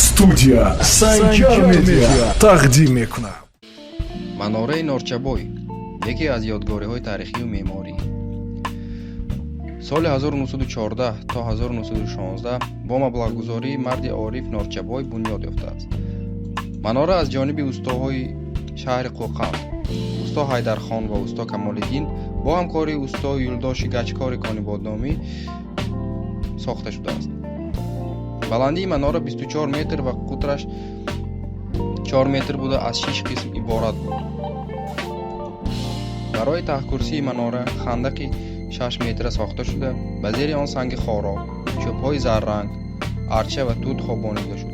Студия Санҷар Медиа тақдим мекунад. Манораи Норчабой яке аз ёдгориҳои таърихию меъморӣ. Соли 1914 то 1916 бо маблағгузории марди ориф Норчабой бунёд ёфтааст. Манора аз ҷониби устоҳои шаҳри Қӯқанд, усто Ҳайдархон ва усто Камолиддин, бо ҳамкории усто Юлдоши гачкори Конибодомӣ сохта шудааст. Баландии манора 24 метр ва қутраш 4 метр буда, аз шиш қисм иборат буд. Барои таҳкурсии манора хандақи 6 метра сохта шуда, ба зери он санги хоро, чӯбҳои зарранг, арча ва тут хобонида шуд.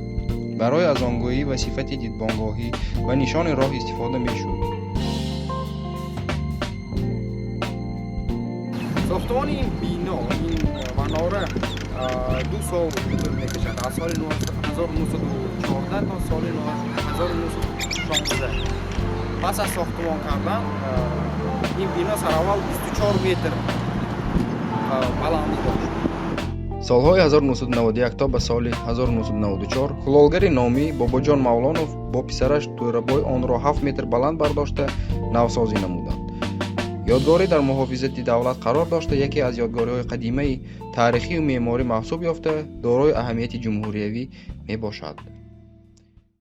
Барои азонгӯӣ ва сифати дидбонгоҳӣ ва нишони роҳ истифода мешуд. Сохтмони ин бино, ин манора, 2 сол тӯл мекашад, аз соли 1914 то соли 1916. Пас аз сохтмон кардан ин бино сараввал 24 метр баландӣ дошт. Солҳои 1991 то ба соли 1994 кулолгари номӣ Бобоҷон Мавлонов бо писараш Тӯрабой онро 7 метр баланд бардошта, навсозӣ намуданд. Ёдгорӣ дар муҳофизати давлат қарор дошта, яке аз ёдгориҳои қадимаи таърихию меъморӣ маҳсуб ёфта, дорои аҳамияти ҷумҳуриявӣ мебошад.